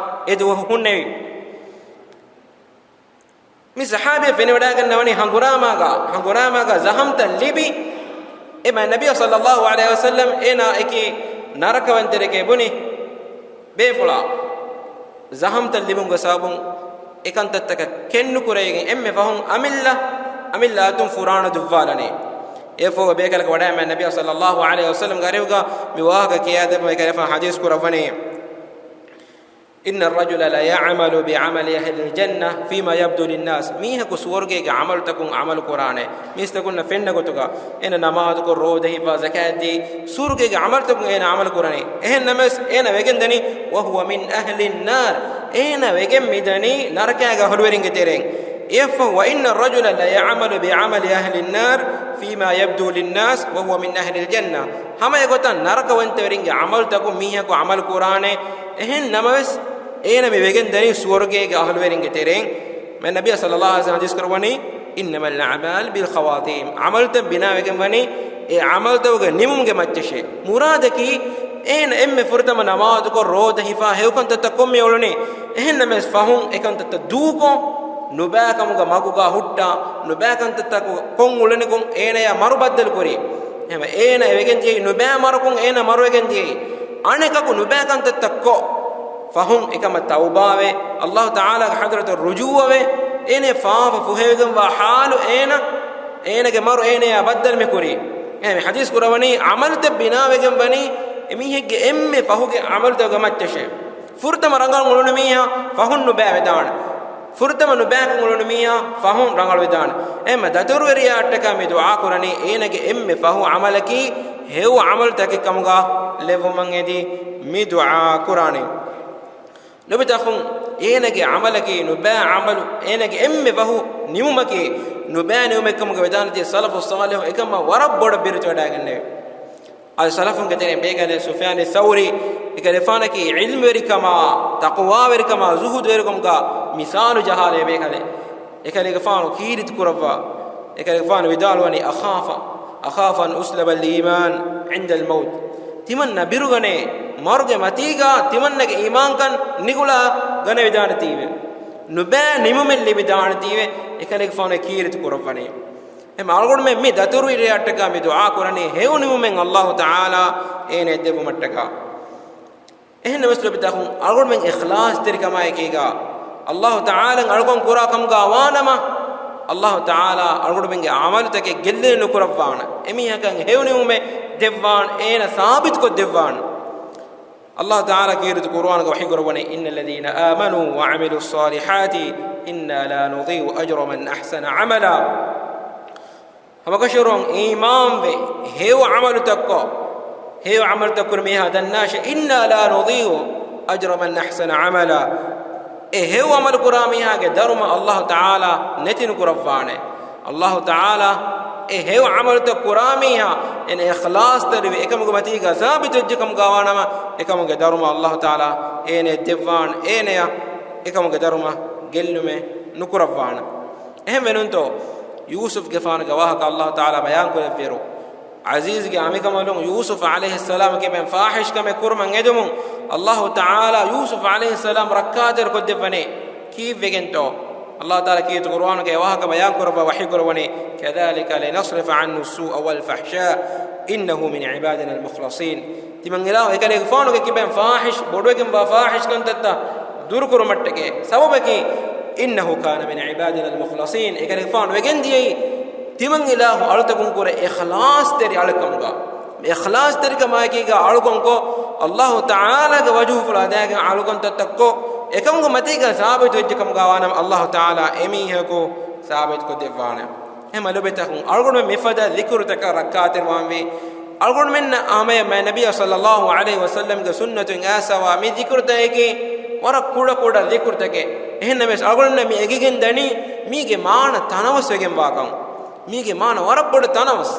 އެ ދުވަހު ހުންނެވި. މި ޞަޙާބީ ފެނިވަޑައިގަންނަވަނީ ހަނގުރާމާގަ، ހަނގުރާމާގަ ޒަޚަމްތައް ލިބި، އެ މާތް ނަބިއްޔާ ޞައްލައްލާހު ޢަލައިހި ވަސައްލަމަ އޭނާ އެކީ ނަރަކަވަންތެރިކޭ ބުނި ބޭފުޅާ. ޒަޚަމްތައް ލިބުމުގެ ސަބަބުން އެކަންތައްތަކަށް ކެތްނުކުރެވިގެން އެންމެ ފަހުން އަމިއްލަ، އަމިއްލަ އަތުން ފުރާނަ ދުއްވާލަނީ. އެއަށްފަހު ބޭކަލަކު ވަޑައިގެން މާތް ނަބިއްޔާ ޞައްލައްލާހު ޢަލައިހި ވަސައްލަމަގެ އަރިހުގަ މި ވާހަކަ ކިޔާދެއްވުމަށް އެކަލޭގެފާނު ޙަދީޘް ކުރައްވަނީ. إن الرجل ليعمل بعمل أهل الجنة فيما يبدو للناس. މީހަކު ސުވަރުގޭގެ ޢަމަލުތަކުން ޢަމަލު ކުރާނެ. މީސްތަކުންނަށް ފެންނަ ގޮތުގަ، އޭނަ ނަމާދުކޮށް، ރޯދަ ހިފާ، ޒަކާތްދީ، ސުވަރުގޭގެ ޢަމަލުތަކުން އޭނަ ޢަމަލު ކުރާނެ. އެހެން ނަމަވެސް، އޭނަ ވެގެންދަނީ، وهو من أهل النار. އޭނަ ވެގެން މިދަނީ ނަރަކައިގެ އަހުލުވެރިންގެ ތެރެއިން. އެއަށްފަހު، وإن الرجل ليعمل بعمل أهل النار فيما يبدو للناس وهو من أهل الجنة. ހަމަ އެގޮތަށް ނަރަކަވަންތަވެރިންގެ ޢަމަލުތަކުން މީހަކު ޢަމަލު ކުރާނެ. އެހެން ނަމަވެސް، އޭނަ މި ވެގެން ދަނީ ސުވަރުގޭގެ އަހުލުވެރިންގެ ތެރެއިން. މާތް ނަބިއްޔާ ޞައްލައްލާހު ޢަލައިހި ވަސައްލަމަ ޙަދީޘް ކުރައްވަނީ، إنما الأعمال بالخواتيم. ޢަމަލުތައް ބިނާވެގެން ވަނީ އެ ޢަމަލުތަކުގެ ނިމުމުގެ މައްޗަށޭ. މުރާދަކީ، އޭނަ އެންމެ ފުރަތަމަ ނަމާދުކޮށް، ރޯދަ ހިފާ، ހެޔޮކަންތައްތައް ކޮށް މި އުޅުނީ. އެހެން ނަމަވެސް ފަހުން އެކަންތައްތައް ދޫކޮށް، ނުބައިކަމުގެ މަގުގަ ހުއްޓާ، ނުބައިކަންތައްތައް ކޮށް އުޅެނިކޮށް އޭނަޔާ މަރު ބައްދަލުކުރީ. އެހެންވެ، އޭނަ އެ ވެގެން ދިޔައީ ނުބައި މަރަކުން، އޭނަ މަރުވެގެން ދިޔައީ. އަނެކަކު ނުބައިކަންތައްތައް ކޮށް، ފަހުން އެކަމަށް ތައުބާވެ، ﷲ ތަޢާލާގެ ޙަޟްރަތަށް ރުޖޫޢަވެ، އޭނަ ފާފަ ފުހެވިގެންވާ ޙާލު އޭނަ، އޭނަގެ މަރު އޭނަޔާ ބައްދަލު މި ކުރީ. އެހެންވެ، ޙަދީޘް ކުރައްވަނީ، ޢަމަލުތައް ބިނާވެގެން ވަނީ އެމީހެއްގެ އެންމެ ފަހުގެ ޢަމަލުތަކުގެ މައްޗަށޭ. ފުރަތަމަ ރަނގަޅު އުޅުނު މީހާ ފަހުން ނުބައިވެދާނެ. ފުރަތަމަ ނުބައިކަން އުޅުނު މީހާ ފަހުން ރަނގަޅުވެދާނެ. އެހެންމެ ދަތުރުވެރިޔާއަށްޓަކާ މި ދުޢާ ކުރަނީ، އޭނަގެ އެންމެ ފަހު ޢަމަލަކީ ހެޔޮ ޢަމަލުތަކެއް ކަމުގަ ލެއްވުމަށް އެދި މި ދުޢާ ކުރާނީ. ލޮބުވެތި އަޚުން، އޭނަގެ ޢަމަލަކީ ނުބައި ޢަމަލު، އޭނަގެ އެންމެ ފަހު ނިމުމަކީ ނުބައި ނިމުމެއް ކަމުގަ ވެދާނެތީ، ސަލަފު ޞާލިޙު އެކަމަށް ވަރަށް ބޮޑަށް ބިރުވެތިވަޑައިގެންނެވި. އަދި ސަލަފުންގެ ތެރެއިން ބޭކަލެއް ސުފްޔާނު ޘައުރީ، އެކަލޭގެފާނަކީ ޢިލްމުވެރިކަމާ، ތަޤްވާވެރިކަމާ، ޒުހުދުވެރިކަމުގަ މިސާލު ޖަހާލެވޭ ބޭކަލެއް. އެކަލޭގެފާނު ކީރިތި ކުރައްވާ، އެކަލޭގެފާނު ވިދާޅުވަނީ، أخاف، أخاف أن أسلب الإيمان عند الموت. ތިމަންނަ ބިރުގަނޭ، މަރުގެ މަތީގަ ތިމަންނަގެ އީމާންކަން ނިގުޅާ ގަނެވިދާނެތީވެ. ނުބައި ނިމުމެއް ލިބިދާނެތީވެ، އެކަލޭގެފާނު ކީރިތި ކުރައްވަނީ. އެހެން އަޅުގަނޑުމެން މި ދަތުރުވެރިޔާއަށްޓަކާ މި ދުޢާ ކުރަނީ ހެޔޮ ނިމުމެއް ﷲ ތަޢާލާ އޭނަ އެދެއްވުމަށްޓަކާ. އެހެން ނަމަވެސް ލޮބުވެތި އަޚުން، އަޅުގަނޑުމެން އިޚްލާޞްތެރިކަމާއެކީގަ، ﷲ ތަޢާލާ އަޅުގަނޑު ކުރާ ކަމުގަ ވާނަމަ، ﷲ ތަޢާލާ އަޅުގަނޑުމެންގެ ޢަމަލުތަކެއް ގެއްލެނި ނުކުރައްވާނެ. އެމީހަކަށް ހެޔޮ ނިމުމެއް ދެއްވާނެ، އޭނަ ސާބިތުކޮށް ދެއްވާނެ. ﷲ ތަޢާލާ ކީރިތި ޤުރުއާނުގަ ވަޙީ ކުރައްވަނީ، إن الذين آمنوا وعملوا الصالحات إنا لا نضيع أجر من أحسن عملا. ހަމަކަށަވަރުން އީމާންވެ، ހެޔޮ ޢަމަލުތައްކޮށް، ހެޔޮ ޢަމަލުތައް ކުރި މީހާ ދަންނާށޭ، إنا لا نضيع أجر من أحسن عملا. އެ ހެޔޮ ޢަމަލު ކުރާ މީހާގެ ދަރުމަ އައްލާހު ތަޢާލާ ނެތި ނުކުރައްވާނެ. އައްލާހު ތަޢާލާ އެ ހެޔޮ ޢަމަލުތައް ކުރާ މީހާ އޭނަ އިޚްލާޞްތެރިވެ އެކަމުގެ މަތީގަ ސާބިތުވެއްޖެ ކަމުގަވާނަމަ، އެކަމުގެ ދަރުމަ އައްލާހު ތަޢާލާ އޭނަޔަށް ދެއްވާނެ، އޭނަޔަށް އެކަމުގެ ދަރުމަ ގެއްލުމެއް ނުކުރައްވާނެ. އެހެން ވެނުންތޯ؟ ޔޫސުފްގެފާނުގެ ވާހަކަ އައްލާހު ތަޢާލާ ބަޔާންކުރެއްވިއިރު، ޢަޒީޒްގެ އަނބިކަނބަލުން ޔޫސުފް ޢަލައިހިއްސަލާމް ކިބައިން ފާޙިޝްކަމެއް ކުރުމަށް އެދުމުން، އައްލާހު ތަޢާލާ ޔޫސުފް ޢަލައިހިއްސަލާމް ރައްކާތެރި ކޮށްދެއްވަނީ. ކީއްވެގެންތޯ؟ އައްލާހު ތަޢާލާ ކީރިތި ޤުރުއާނުގަ އެ ވާހަކަ ބަޔާން ކުރައްވާ ވަޙީ ކުރައްވަނީ، كذلك لنصرف عنه السوء والفحشاء إنه من عبادنا المخلصين. ތިމަން އިލާހު އެކަލޭގެފާނުގެ ކިބައިން ފާޙިޝް ބޮޑުވެގެންވާ ފާޙިޝް ކަންތައްތައް ދުރުކުރުމަށްޓަކައި ސަބަބަކީ، إنه كان من عبادنا المخلصين، އެކަލޭގެފާނު ވެގެންދިޔައީ ތިމަން އިލާހު އަޅުތަކުން ކުރެ އިޚްލާޞްތެރި އަޅެއްކަމުގަ. އިޚްލާޞްތެރިކަމާއެކީގަ އަޅުކަންކޮށް، އައްލާހު ތަޢާލާގެ ވަޖުހުފުޅު އަދާގެން އަޅުކަންތައްތައްކޮށް، އެކަމުގެ މަތީގަ ސާބިތުވެއްޖެ ކަމުގަވާނަމަ، އައްލާހު ތަޢާލާ އެމީހަކު ސާބިތުކޮށްދެއްވާނެ. އެހެންމަ ލޮބުވެތި އަޚުން، އަޅުގަނޑުމެން މިފަދަ ޛިކުރުތަކަށް ރައްކާތެރިވާންވީ. އަޅުގަނޑުމެންނަށް ހަމަޔަށް މާތް ނަބިއްޔާ ޞައްލައްލާހު ޢަލައިހި ވަސައްލަމްގެ ސުންނަތުން އައިސްފަވާ މި ޛިކުރުތަކަކީ ވަރަށް ކުޑަކުޑަ ޛިކުރުތަކެއް. އެހެންނަމަވެސް، އަޅުގަނޑުމެންނަށް މި އެނގިގެން ދަނީ މީގެ މާނަ ތަނަވަސްވެގެންވާކަން. މީގެ މާނަ ވަރަށް ބޮޑަށް ތަނަވަސް.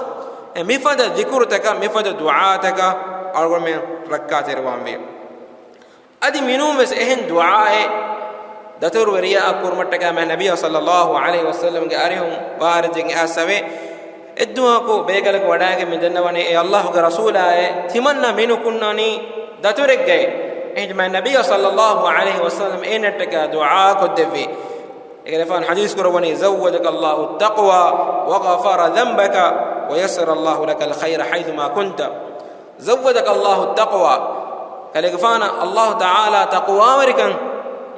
އެ މިފަދަ ޛިކުރުތަކަށް، މިފަދަ ދުޢާތަކަށް އަޅުގަނޑުމެން ރައްކާތެރިވާންވީ. އަދި މިނޫންވެސް އެހެން ދުޢާއެއް ދަތުރުވެރިޔާއަށް ކުރުމަށްޓަކައި މާތް ނަބިއްޔާ ޞައްލައްލާހު ޢަލައިހި ވަސައްލަމްގެ އަރިހުން ވާރިދުވެގެން އައިސްފަވޭ. އެއްދުވަހަކު ބޭކަލަކު ވަޑައިގެން މި ދަންނަވަނީ، އޭ އައްލާހުގެ ރަސޫލާއޭ، ތިމަންނަ މި ނުކުންނަނީ ދަތުރެއްގައި. އެހިނދު މާތް ނަބިއްޔާ ޞައްލައްލާހު ޢަލައިހި ވަސައްލަމް އޭނައަށްޓަކައި ދުޢާ ކޮށްދެއްވި. އެކަލޭގެފާނު ޙަދީޘް ކުރައްވަނީ، زودك الله التقوى وغفر ذنبك ويسر الله لك الخير حيثما كنت. زودك الله التقوى. ކަލޭގެފާނަށް އައްލާހު ތަޢާލާ ތަޤްވާވެރިކަން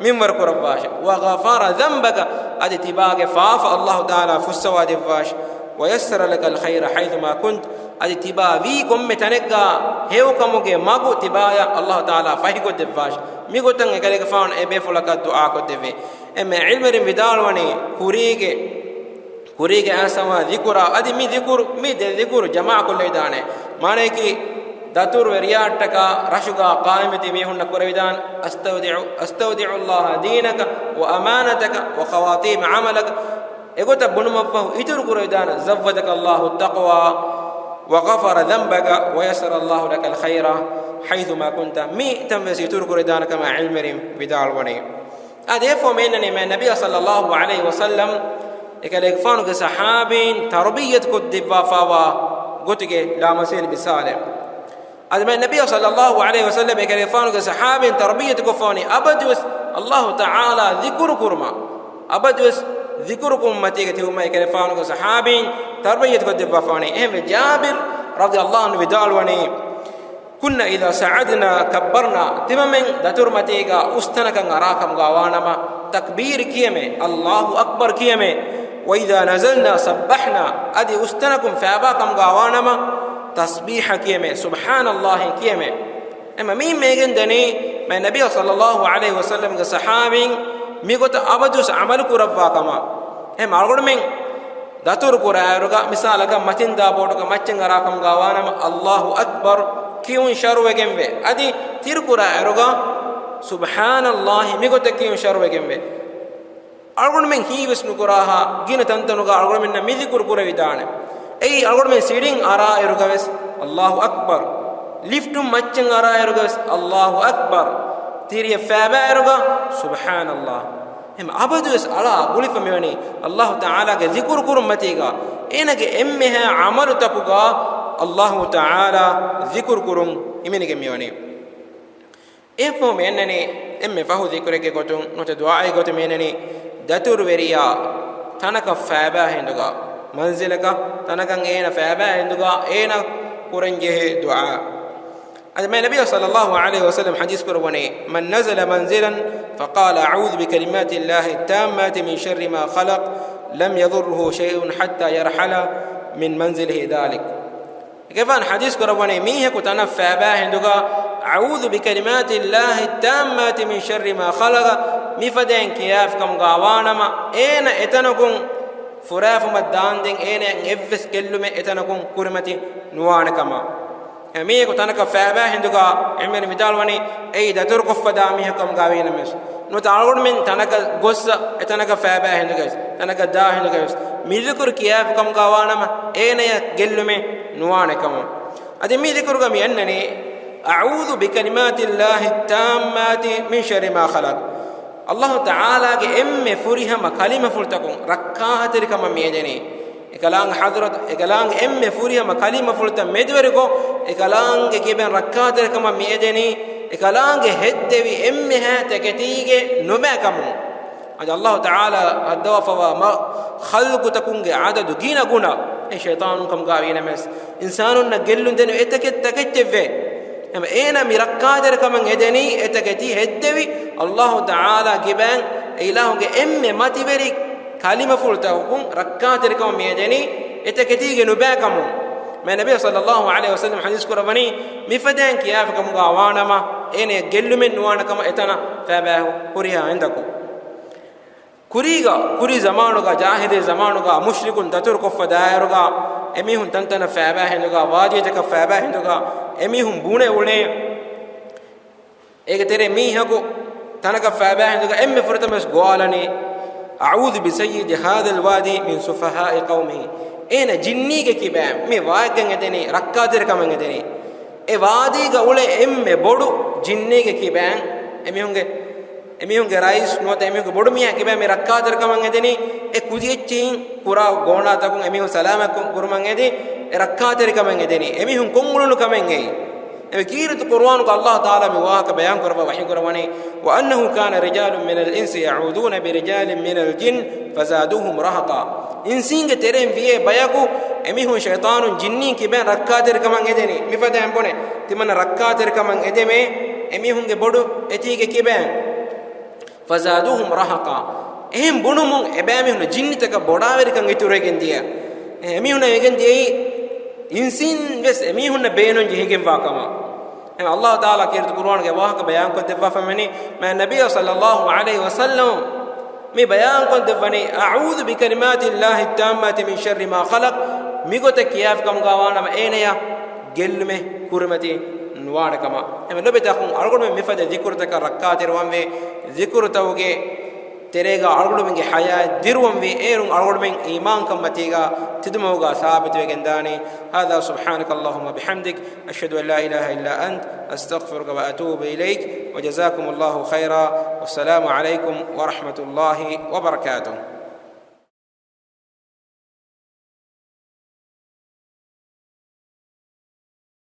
މިންވަރު ކުރައްވާށެ. وغفر ذنبك، އަދި ތިބާގެ ފާފަ އައްލާހު ތަޢާލާ ފުއްސަވާ ދެއްވާށެ. ويسر لك الخير حيثما كنت، އަދި ތިބާ ވީ ކޮންމެ ތަނެއްގަ ހެޔޮކަމުގެ މަގު ތިބާޔަށް އައްލާހު ތަޢާލާ ފަހިކޮށްދެއްވާށެ. މިގޮތަށް އެކަލޭގެފާނު އެ ބޭފުޅަކަށް ދުޢާ ކޮށްދެއްވި. އެންމެ ޢިލްމުވެރިން ވިދާޅުވަނީ، ކުރީގެ ކުރީގެ އައިސްފަވާ ޛިކުރާ އަދި މި ޛިކުރު، މި ދެ ޛިކުރު ޖަމާޢަކޮށްލެވިދާނެ. މާނައަކީ، ދަތުރުވެރިޔާއަށްޓަކާ ރަށުގަ ޤާއިމްވެ ތިބި މީހުންނަށް ކުރެވިދާނެ، أستودع، أستودع الله دينك وأمانتك وخواتيم عملك. އެގޮތަށް ބުނުމަށްފަހު އިތުރު ކުރެވިދާނެ، زودك الله التقوى وغفر ذنبك ويسر الله لك الخير حيثما كنت. މި ތަން ވެސް އިތުރު ކުރެވިދާނެ ކަމަށް ޢިލްމުވެރިން ވިދާޅުވަނީ. އާދެ، އެއަށްފަހު މި އަންނަނީ މާތް ނަބިއްޔާ ޞައްލައްލާހު ޢަލައިހި ވަސައްލަމް އެކަލޭގެފާނުގެ ޞަޙާބީން ތަރުބިއްޔަތު ކޮށްދެއްވާފައިވާ ގޮތުގެ ލާމަސައިލް މިސާލެއް. އަދި މާތް ނަބިއްޔާ ޞައްލައްލާހު ޢަލައިހި ވަސައްލަމް އެކަލޭގެފާނުގެ ޞަޙާބީން ތަރުބިއްޔަތު ކޮށްފަވަނީ އަބަދުވެސް އައްލާހު ތަޢާލާ ޛިކުރު ކުރުމަށް، އަބަދުވެސް ޛިކުރު ކުރުމަށް މަތީގަ ތިބުމަށް އެކަލޭގެފާނުގެ ޞަޙާބީން ތަރުބިއްޔަތު ކޮށްދެއްވާފަވަނީ. އެހެންވެ، ޖާބިރު ރަޟިޔައްލާހު ޢަންހު ވިދާޅުވަނީ، كنا إذا صعدنا كبرنا، ތިމަމެން ދަތުރުމަތީގަ އުސްތަނަކަށް އަރާކަމުގަ ވާނަމަ، ތަކްބީރު ކިޔަމޭ، الله أكبر ކިޔަމޭ، وإذا نزلنا سبحنا، އަދި އުސްތަނަކުން ފައިބާކަމުގަ ވާނަމަ، ތަސްބީޙަ ކިޔަމޭ، سبحان الله ކިޔަމޭ. އެމަ މިއިން މޭގެން ދަނީ، މާތް ނަބިއްޔާ ޞައްލައްލާހު ޢަލައިހި ވަސައްލަމްގެ ޞަޙާބީން މިގޮތަށް އަބަދުވެސް ޢަމަލު ކުރައްވާ ކަމަށް. އެހެން އަޅުގަނޑުމެން ދަތުރު ކުރާއިރުގަ، މިސާލަކަށް މަތިންދާ ބޯޓުގަ މައްޗަށް އަރާކަމުގަ ވާނަމަ، الله أكبر ކިޔުން ޝަރުވެގެންވޭ. އަދި ތިރުކުރާއިރުގަ، سبحان الله މިގޮތަށް ކިޔުން ޝަރުވެގެންވޭ. އަޅުގަނޑުމެން ހީވެސް ނުކުރާހާ ގިނަ ތަންތަނުގަ އަޅުގަނޑުމެންނަށް މި ޛިކުރު ކުރެވިދާނެ. އެއީ އަޅުގަނޑުމެން ސިޑިން އަރާއިރުގަވެސް الله أكبر، ލިފްޓުން މައްޗަށް އަރާއިރުގަވެސް الله أكبر، ތިރިއަށް ފައިބާއިރުގަ سبحان الله. އެހެން އަބަދުވެސް އަޅާ ގުޅިފަ މިވަނީ އައްލާހު ތަޢާލާގެ ޛިކުރު ކުރުން މަތީގަ، އޭނަގެ އެންމެހާ ޢަމަލުތަކުގަ އައްލާހު ތަޢާލާ ޛިކުރު ކުރުން ހިމެނިގެން މިވަނީ. އެއަށްފަހު މި އަންނަނީ އެންމެ ފަހު ޛިކުރެއްގެ ގޮތުން، ނުވަތަ ދުޢާއެއް ގޮތުން މި އަންނަނީ، ދަތުރުވެރިޔާ ތަނަކަށް ފައިބާ ހިނދުގަ، މަންޒިލަކަށް ތަނަކަށް އޭނަ ފައިބާ ހިނދުގަ އޭނަ ކުރަންޖެހޭ ދުޢާ. އަދި މާތް ނަބިއްޔާ ޞައްލައްލާހު ޢަލައިހި ވަސައްލަމް ޙަދީޘް ކުރައްވަނީ، من نزل منزلا فقال أعوذ بكلمات الله التامات من شر ما خلق لم يضره شيء حتى يرحل من منزله ذلك. އެކަލޭގެފާނު ޙަދީޘް ކުރައްވަނީ، މީހަކު ތަނަށް ފައިބާ ހިނދުގަ أعوذ بكلمات الله التامات من شر ما خلق މިފަދައިން ކިޔާފިކަމުގަ ވާނަމަ، އޭނަ އެތަނަކުން ފުރާފުމަށް ދާންދެން އޭނައަށް އެއްވެސް ގެއްލުމެއް އެތަނަކުން ކުރިމަތި ނުވާނެ ކަމަށް. މީހަކު ތަނަކަށް ފައިބާ ހިނދުގަ އެންމެން ވިދާޅުވަނީ އެއީ ދަތުރުކޮށްފަދާ މީހަކަމުގަ ވީނަމަވެސް، ނުވަތަ އަޅުގަނޑުމެން ތަނަކަށް ގޮއްސަ އެތަނަކަށް ފައިބާ ހިނދުގައި ތަނަކަށް ދާ ހިނދުގައިވެސް މި ޒިކުރު ކިޔާފި ކަމުގަ ވާނަމަ އޭނަޔަށް ގެއްލުމެއް ނުވާނެ ކަމަށް. އަދި މި ޒިކުރުގަ މި އަންނަނީ، "أعوذ بكلمات الله التامات من شر ما خلق." އައްލާހު ތަޢާލާގެ އެންމެ ފުރިހަމަ ކަލިމަފުޅުތަކުން ރައްކާތެރިކަމަށް މި އެދެނީ. އެކަލާނގެ ޙަޟްރަތު، އެކަލާނގެ އެންމެ ފުރިހަމަ ކަލިމަފުޅުތައް މެދުވެރިކޮށް، އެކަލާނގެ ކިބައިން ރައްކާތެރިކަމަށް މި އެދެނީ. އެކަލާނގެ ހެއްދެވި އެންމެހާ ތަކެތީގެ ނުބައިކަމުން. އަދި އައްލާހު ތަޢާލާ ހައްދަވާފަވާ މަ-، ޚަލްޤުތަކުންގެ ޢަދަދު ގިނަ ގުނަ އެ ޝައިޠާނުން ކަމުގަ ވީނަމަވެސް، އިންސާނުންނަށް ގެއްލުން ދެން އެތަކެއް ތަކެއްޗެއްވޭ. އެމަ އޭނާ މި ރައްކާތެރިކަމަށް އެދެނީ އެތަކެތި ހެއްދެވި އައްލާހު ތަޢާލާ ކިބައިން އެ އިލާހުގެ އެންމެ މަތިވެރި ކަލިމަފުޅުތަކުން ރައްކާތެރިކަމަށް މިއެދެނީ އެތަކެތީގެ ނުބައިކަމުން. މާތް ނަބީ ޞައްލައްލާހު ޢަލައިހި ވަސައްލަމް ޙަދީޘް ކުރައްވަނީ، މިފަދައިން ކިޔާފިކަމުގަ ވާނަމަ އޭނަޔަށް ގެއްލުމެއް ނުވާނެ ކަމަށް އެތަނަށް ފައިބާ ހުރިހާ ހިނދަކު. ކުރީގަ، ކުރީ ޒަމާނުގަ، ޖާހިލީ ޒަމާނުގަ، މުޝްރިކުން ދަތުރުކޮށްފަ ދާއިރުގަ، އެމީހުން ތަންތަނަށް ފައިބާ ހިނދުގަ، ވާދީތަކަށް ފައިބާ ހިނދުގަ، އެމީހުން ބުނެ އުޅޭ. އޭގެ ތެރޭ މީހަކު ތަނަކަށް ފައިބާ ހިނދުގަ އެންމެ ފުރަތަމަވެސް ގޮވާލަނީ، "أعوذ بسيد هذا الوادي من سفهاء قومه." އޭނަ ޖިންނީގެ ކިބައިން މި ވާތްގަން އެދެނީ، ރައްކާތެރިކަމަށް އެދެނީ. އެ ވާދީގަ އުޅޭ އެންމެ ބޮޑު ޖިންނީގެ ކިބައިން، އެމީހުންގެ، އެމީހުންގެ ރައީސް ނުވަތަ އެމީހުންގެ ބޮޑު މީހާ ކިބައިން މި ރައްކާތެރިކަމަށް އެދެނީ. އެ ކުދިއެއްޗިހިން ކުރާ ގޯނާތަކުން އެމީހުން ސަލާމަތް ކުރުމަށް އެދި، އެ ރައްކާތެރިކަމަށް އެދެނީ. އެމީހުން ކޮށްއުޅުނު ކަމެއް އެއީ. އެ ކީރިތި ޤުރުއާނުގަ އައްލާހު ތަޢާލާ މި ވާހަކަ ބަޔާން ކުރައްވާ ވަޙީ ކުރައްވަނީ، "وأنه كان رجال من الإنس يعوذون برجال من الجن فزادوهم رهقا." އިންސީންގެ ތެރެއިން ވިޔޭ ބަޔަކު އެމީހުން ޝައިޠާނުން ޖިންނީން ކިބައިން ރައްކާތެރިކަމަށް އެދެނީ. މިފަދައިން ބުނެ، ތިމަންނަ ރައްކާތެރިކަމަށް އެދެމޭ އެމީހުންގެ ބޮޑު އެތީގެ ކިބައިން. فزادوهم رهقا. އެހެން ބުނުމުން އެބައިމީހުންނަށް ޖިންނިތަކަށް ބޮޑާވެރިކަން އިތުރުވެގެން ދިޔަ. އެ، އެމީހުންނަށް ވެގެން ދިޔައީ އިންސީން ވެސް އެމީހުންނަށް ބޭނުން ޖެހިގެންވާ ކަމަށް. އެ، އައްލާހު ތަޢާލާ ކީރިތި ޤުރުއާނުގަ ވާހަކަ ބަޔާންކޮށްދެއްވާފަ މިވަނީ، މާތް ނަބިއްޔާ ޞައްލައްލާހު ޢަލައިހި ވަސައްލަމަ މި ބަޔާންކޮށްދެއްވަނީ، "أعوذ بكلمات الله التامات من شر ما خلق." މިގޮތަށް ކިޔާފިކަމުގަ ވާނަމަ އޭނަޔަށް ގެއްލުމެއް ކުރިމަތި ނުވާނެ ކަމަށް. އެމެ ލޮބިތަކުން އަޅުގަނޑުމެން މިފަދަ ޒިކުރުތަކަށް ރައްކާތެރިވަންވޭ. ޒިކުރުތަކުގެ ތެރޭގަ އަޅުގަނޑުމެންގެ ޙަޔާތް ދިރުވަންވީ. އޭރުން އަޅުގަނޑުމެން އީމާންކަންމަތީގަ ތިދުމަގުގަ ސާބިތުވެގެންދާނީ. هذا سبحانك اللهم وبحمدك، أشهد أن لا إله إلا أنت، أستغفرك وأتوب إليك، وجزاكم الله خيرا، والسلام عليكم ورحمة الله وبركاته.